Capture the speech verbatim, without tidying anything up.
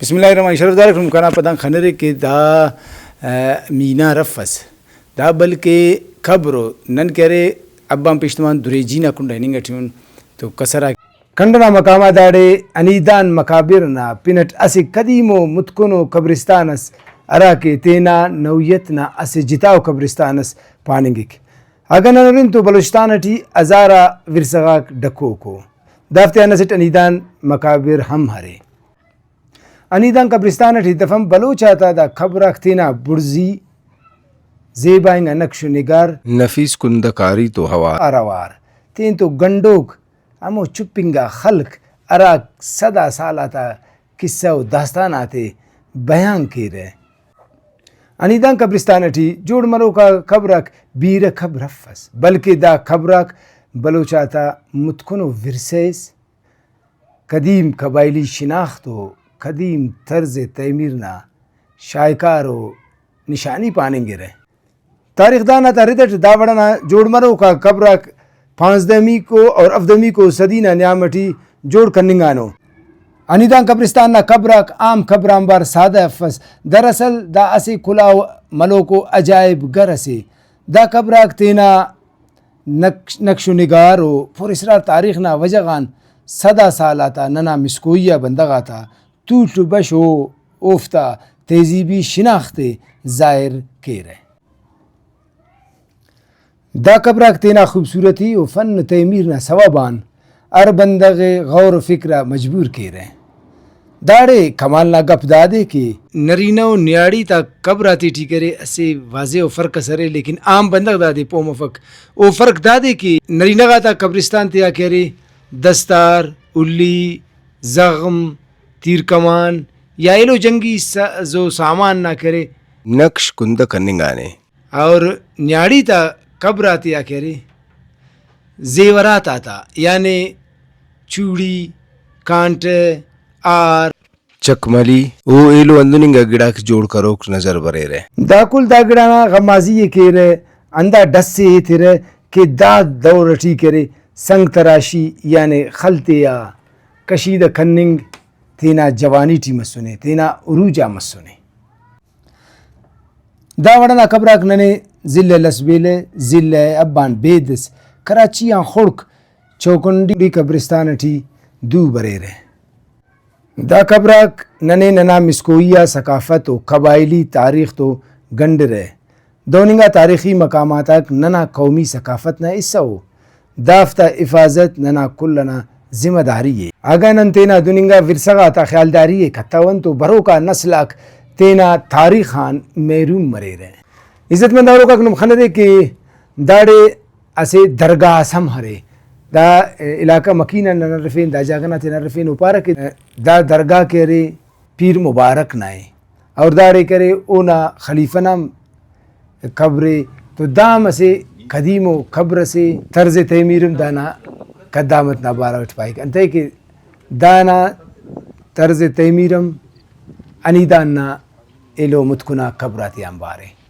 بسم اللہ الرحمن الرحیم۔ شرف دارک نم کنا پدان خنرے کہ دا، آ، مینار اف ئس۔ دا بلکہ قبر ءُ۔ نن کہ ارے ابا آن پیشتمان دریجی نا کنڈ آ ہننگ ٹی ان تو کسر آ۔ کنڈ ئنا مقام آ داڑے انیدان مقابر نا پن ئٹ اسہ قدیم ءُ متکن ءُ قبرستان ئس، ہرا کہ تینا نوعیت نا اسہ جتا ءُ قبرستان ئس پاننگک۔ اگہ نن ہرن تو بلوچستان ئٹی ہزارہ ورثہ غاک ڈکوک ءُ۔ دافتیان اسٹ انیدان مقابر ہم ارے۔ انیدان قبرستان ئٹی دفن بلوچ آتا دا قبر آک تینا بڑزی، زیبا انگا نقش و نگار، نفیس کندہ کاری تو اوار۔ اوار تین تو گنڈوک ہمو چپ انگا خلق ہراک صدا سال آتا قصہ و داستان آتے بیان کیرہ۔ انیدان قبرستان ئٹی جوڑ مروکا قبر آک بیرہ قبر افس، بلکہ دا قبر آک بلوچ آتا متکن و ورثہ ئس، قدیم قبائلی شناخت و قدیم طرز تعمیر نا شاہکار و نشانی پاننگرہ۔ تاریخ دان آتا رد ئٹ دا وڑ ئنا جوڑ مروکا قبر آک پانزدہ میکو اور ہفدہ میکو صدی نا نیام ئٹی جوڑ کننگانو۔ انیدان قبرستان نا قبر آک عام قبر آنبار سادہ افس۔ دراصل دا اسہ کلاہو ملوکو عجائب گھر اسے۔ دا قبر آک تینا نقش، نقش و نگار و پراسرار تاریخ نا وجہ غان صدا سال آتا ننا مسکوہی آ بندغ آتا توٹ و بش و اوفتا تہذیبی شناخت ءِ ظاہر کیرہ۔ دا قبر آک تینا خوبصورتی و فن تعمیر نا سوب آن ہر بندغ ءِ غور و فکر آ مجبور کیرہ۔ داڑے کمال نا گپ دادے کہ نرینہ و نیاڑی تا قبر آتیٹی کرے اسہ واضح و فرق ئس ارے، لیکن عام بندغ دادے پہہ مفک۔ او فرق دادے کہ نرینہ غاتا قبرستان تیا کہ ارے دستار، ہلی، زغم، تیر کمان یا ایلو جنگی ساز و سامان نا کہ ارے نقش کندہ کننگانے۔ اور نیاڑی تا قبر آتیا کہ ارے زیورات آتا، یعنی چوڑی، کانٹہ، ہار، چکملی، او ایلو ہندن انگا گڑاک جوڑ کروک نظر بریرہ۔ دا کل دا گڑا نا غمازی ءِ کیرہ، ہندا ڈس ءِ ایترہ کہ دا دور ٹی کہ ارے سنگ تراشی یعنی خل تیا کشیدہ کننگ تینا جوانی ٹی مسنے، تینا عروج آ مسنے۔ دا وڑ ئنا قبر آک ننے ضلع لسبیلہ، ضلع ابان بیدس، کراچی آن خڑک چوکنڈی قبرستان ٹی دو بریرہ۔ دا قبر آک ننے ننا مسکوہی آ ثقافت و قبائلی تاریخ تو گنڈرہ۔ دہن انگا تاریخی مقامات آک ننا قومی ثقافت نا حصہ ءُ، دافتا حفاظت ننا کل ئنا ذمہ داری ءِ۔ اگہ نن تینا دہن انگا ورثہ غاتا خیالداری ءِ کتون تو بروکا نسل آک تینا تاریخ آن محروم مریرہ۔ عزت مند اوروک آک نم خنرے کہ داڑے اسہ درگاہ اس ہم ارے۔ دا علاقہ مکینہ نن ہرفین، دا جاگہ نا تینا ہرفین، او پارہ کہ دا درگاہ کہ ارے پیر مبارک نا ءِ اور داڑے کرے اونا خلیفہ نا ہم قبر ءِ۔ تو دا ہم اسہ قدیم و قبر اسے، طرز تعمیر ہم دانا قدامت نا بارو اٹ پائک، انتئے کہ دانا طرز تعمیر ہم انیدان نا ایلو متکنا قبر آتیان بارے۔